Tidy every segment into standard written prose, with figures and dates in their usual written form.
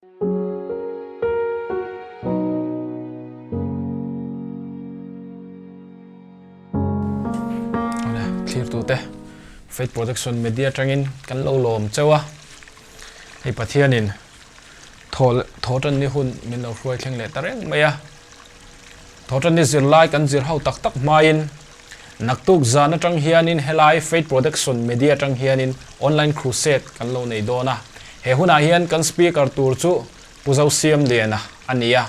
Thlirtute Faith Protection Media atangin kan lo lawm cheu a, hei Pathianin thaw tan ni hun min lo hruai thleng leh ta reng mai a. Thaw tan ni zirlai kan zir ho tak tak hmain naktuk zan atang hianin helai Faith Protection Media atang hianin Online Crusade kan lo nei dawn a. He hunah hian kan speaker tur chu Pu Zosiamliana a ni a.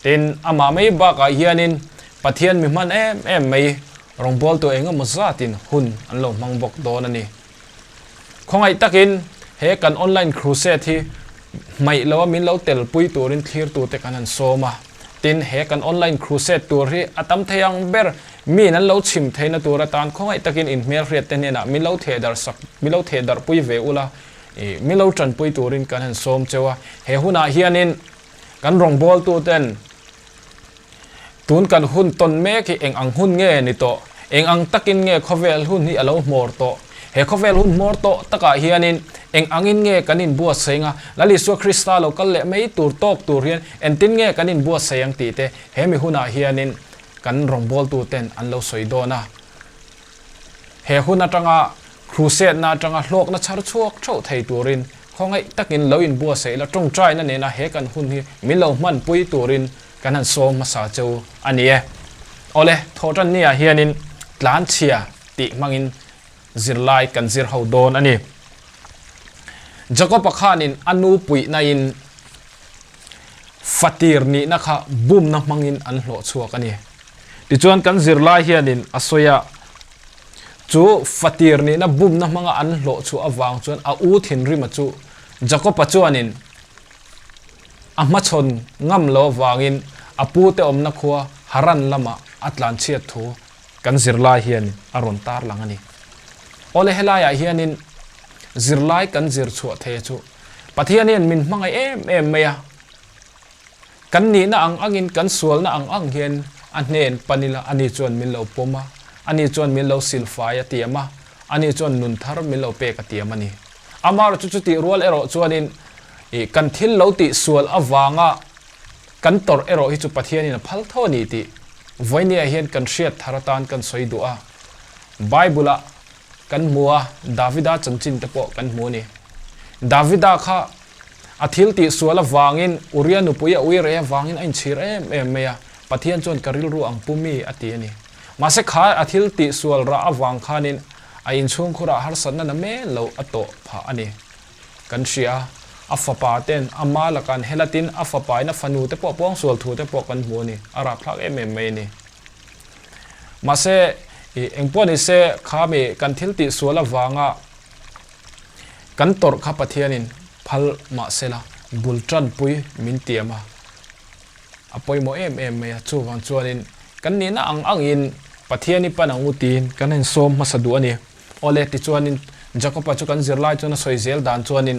Tin, amah mai bakah hianin Pathian mi hman em em mai rawngbawltu eng emaw zatin hun an lo hmang bawk dawn a ni. Khawngaih takin he kan online crusade hi hmaih loa min lo telpui turin thlirtute kan han sawm a. Tin, he kan online crusade tur hi a tam thei ang ber miin an lo chhim theihna tur atan khawngaih takin inhmelhriatte hnenah min lo thehdarh sak, min lo thehdarhpui ve ula, min lo tanpui turin kan han sawm cheu a. He hunah hianin Kan rawngbawltuten tun kan hun tawn mek hi eng ang hun nge ni tawh? Eng ang takin nge khawvel hun hi a lo hmawr tawh? He khawvel hun hmawr tawh takah hianin eng angin nge kan inbuatsaih ang a? Lal Isua Krista lo kal leh mai tur tawk tur hian engtin nge kan inbuatsaih ang tih te he mi hunah hianin kan rawngbawltuten an lo sawi dawn a. He hun atanga crusade-na atanga hlawkna chhar chhuak theuh thei turin Khawngaih takin lo inbuatsaih la, tawngtaina nena he kan hun hi min lo hmanpui turin kan han sawm hmasa cheu a ni e. Awle, thawhtanni ah hianin tlanchhia tih hmangin zirlai kan zir ho dawn a ni. Jakob-a khanin a nu puihnain fatir nihna kha bumna hmangin an hlawh chhuak a ni. Tichuan kan zirlai hianin a sawi a. Chu fatir nihna bumna hmanga an hlawh chhuah avang chuan a u thinrima chu Jakob-a chuanin a hmachhawn ngam lo avangin a pute awmna khua Haran lamah a tlanchhiat thu kan zirlai hian a rawn tarlang a ni. Awle helaiah hianin zirlai kan zir chhuah thei chu Pathian hian min hmangaih em em mai a, kan nihna ang angin kan sualna ang ang hian a hnen pan ila ani chuan min lo pawm a, ani chuan min lo silfai a tiam a, ani chuan nun thar min lo pek a tiam a ni. Amaherawhchu chu chutih rual erawh chuanin ih kan thil lo tih sual avanga kan tawrh erawh hi chu Pathianin a phal tho a ni tih vawinia hian kan hriat thar atan kan sawi duh a. Bible-ah kan hmu a, Davida chanchin te pawh kan hmu a ni. Davida kha A thil tih sual avangin Uria nupui a ui reh avangin a inchhir em em mai a, Pathian chuan ka rilru ang pu mi a ti a ni. Mahse kha a thil tih sual rah avang khanin a inchhungkhurah harsatna na men lo a tawh phah a ni. Kan hria a, a fapa ten a ma laka an helatin a fapain a fanu te pawh a puangsual thu te pawh kan hmu a ni, a rapthlak em em mai a ni. Mahse engpawh ni se kha mi kan thil tih sual avanga Kan tawrh kha Pathianin phal mah sela bul tanpui min tiam a, a pawimawh em em mai a. Chuvang chuanin kan nihna ang angin Pathian i pan ang u tiin kan insawm hmasa duh a ni. Awle, tichuanin Jakoba chu kan zirlai chuan a sawi zel dan chuanin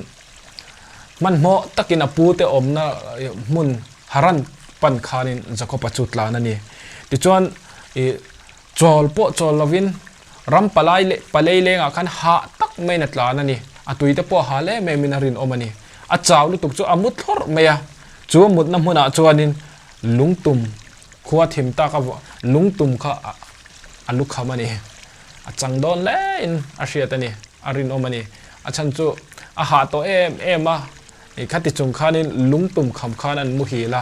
hmanhmawh takin a pute awmna hmun Haran pan khanin Jakoba chu tlan a ni. Tichuan ih chawl pawh chawl lovin Ram palai leh palei lengah khan hah tak maiin a tlan a ni. A tuite pawh a hal em emin a rinawm a ni. A chau lutuk chu a mu thlawrh mai a. Chu a mutna hmunah chuanin lungtum khua thim tak a lungtum kha a lu kham a ni. A chang dawn hlein a hriat a ni, a rinawm a ni. A chhan chu a hah tawh em em a, khati chung khanin lungtum kham khan an muhil a.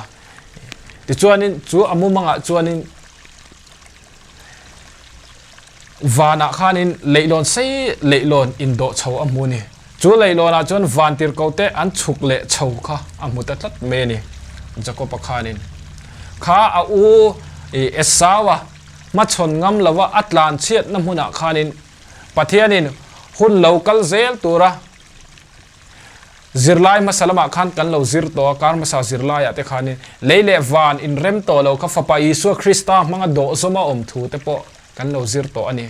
Tichuanin chu a mumangah chuanin Vanah khanin leihlawn sei leihlawn indawh chho a hmu a ni. Chu leihlawnah chuan van tirhkohte an chhuk leh chho kha a hmu ta tlat mai a ni. Jakob-a khanin kha a u Esau-a hmachhawn ngam lova a tlan chhiatna hmunah khanin Pathianin hun lo kal zel tura Zirlai hmasa lamah khan kan lo zir tawh a, kar hmasa zirlaiah te khanin lei leh van inrem tawh lo kha Fapa Isua Krista hmanga dawhzawma awm thu te pawh kan lo zir tawh a ni.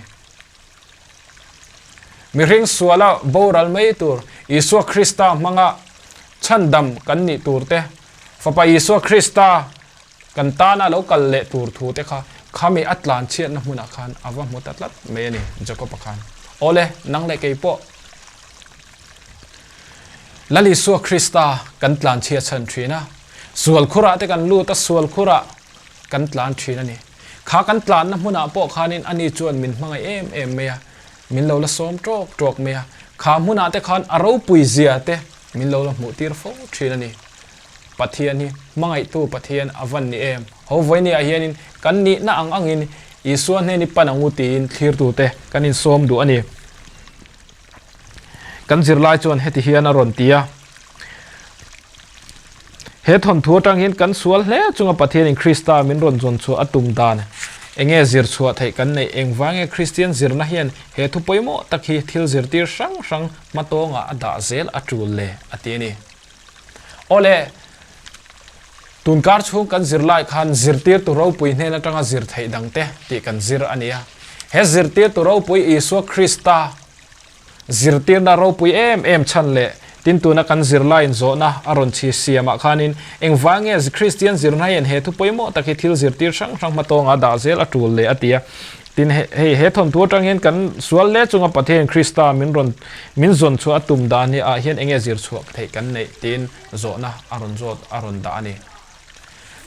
Mihring suala boral mai tur Isua Krista hmanga chhandam kan nih tur te, Fapa Isua Krista kan tana lo kal leh tur thu te kha khami a tlanchhiatna hmunah khan a va hmu ta tlat mai a ni, Jakob-a khan. Awle, nang leh kei pawh. Lal Isua Krista kan tlan chhia chhan thin a, sual khurah te kan lut a, sual khurah kan tlan thin a ni. Kha kan tlanna hmunah pawh khanin ani chuan min hmangaih em em mai a, min lo la sawm tawk tawk mai a, kha hmunah te khan a ropui zia te min lo la hmuh tir fo thin a ni. Pathian hi hmangaihtu Pathian a van ni em? Ho vawinia hianin kan nihna ang angin Isua hnen i pan ang u tiin thlirtute kan insawm duh a ni. Kan zirlai chuan heti hian a rawn ti a, He thawnthu atang hian kan sual hle chunga Pathianin Krista min rawn zawn chhuah a tum dan enge zir chhuah theih kan neih? Engvange Kristian zirna hian he thu pawimawh tak hi thil zirtir hrang hrang hmatawngah a dah zel a tul le? a ti a ni. Awle, tunkar chhung kan zirlai khan zirtirtu ropui hnen atanga zir theih dangte tih kan zir a ni a. He zirtirtu ropui Isua Krista zirtirna ropui em em chhan leh tin tuna kan zirlaiin zawhna a rawn chhi siamah khanin engvang nge Kristian zirna hian he thu pawimawh tak hi thil zirtir hrang hrang hmatawnga dah zel a tul leh a ti a. Tin, hei he thawnthu atang hian kan sual hle chunga Pathian Krista min rawn min zawn chhuah a tum dan hi ah hian enge zir chhuak theih kan neih tiin zawhna a rawn zawt a rawn dah a ni.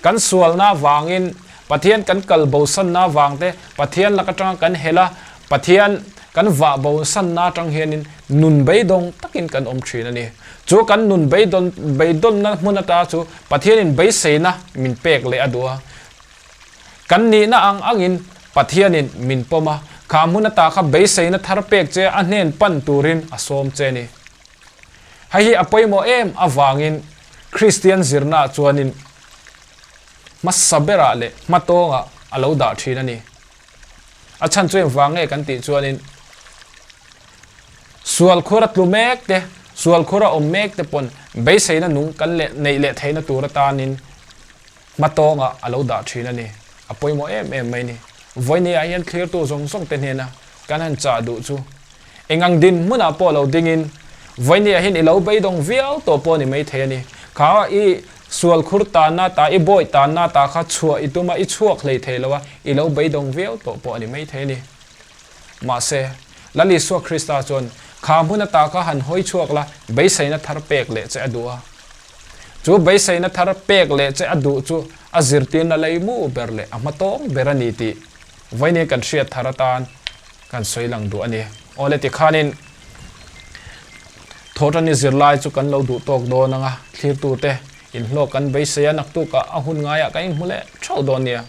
Kan sualna vangin Pathian kan kal bosanna vang te, Pathian lak atanga kan hel a, Pathian kan vah bosanna atang hianin nun beidawng takin kan awm thin a ni. Chu kan nun beidawn beidawnna hmun ata chu Pathianin beiseina min pek leh a duh a. Kan nihna ang angin Pathianin min pawm a, kha hmun ata kha beiseina thar pek che a hnen pan turin a sawm che ni. Hei hi a pawimawh em avangin Kristian zirnaah chuanin hmasa berah leh hmatawngah a lo dah thin a ni. A chhan chu engvang nge kan tih chuanin sual khur a tlu mek te, sual khur a awm mek te pawn beiseina nung kan leh neih leh theihna tur atanin Hmatawngah a lo dah thin a ni. A pawimawh em em mai ni. Vawinia hian thlirtu zawng zawng te hnena kan han chah duh chu eng ang dinhmunah pawh lo dingin vawinia hian i lo beidawng viau tawh pawh a ni maithei a ni. Kha i sual khur tanna ta, i bawih tanna ta kha chhuah i tum a, i chhuak hlei thei lo a, i lo beidawng viau tawh pawh a ni maithei a ni. Mahse, Lal Isua Krista chuan kha hmun ata kha han hawi chhuak la, beiseina thar pek leh che a duh a. Chu beiseina thar pek leh che a duh chu a zirtirna leimu ber leh a hmatawng ber a ni tih vawiin kan hriat thar atan kan sawi lang duh a ni. Awle tikhanin thawhṭani zirlai chu kan lo duh tawk dawn ang a, thlirtute inhlawk kan beisei a, naktukah a hun ngaiah kan inhmu leh theuh dawn nia.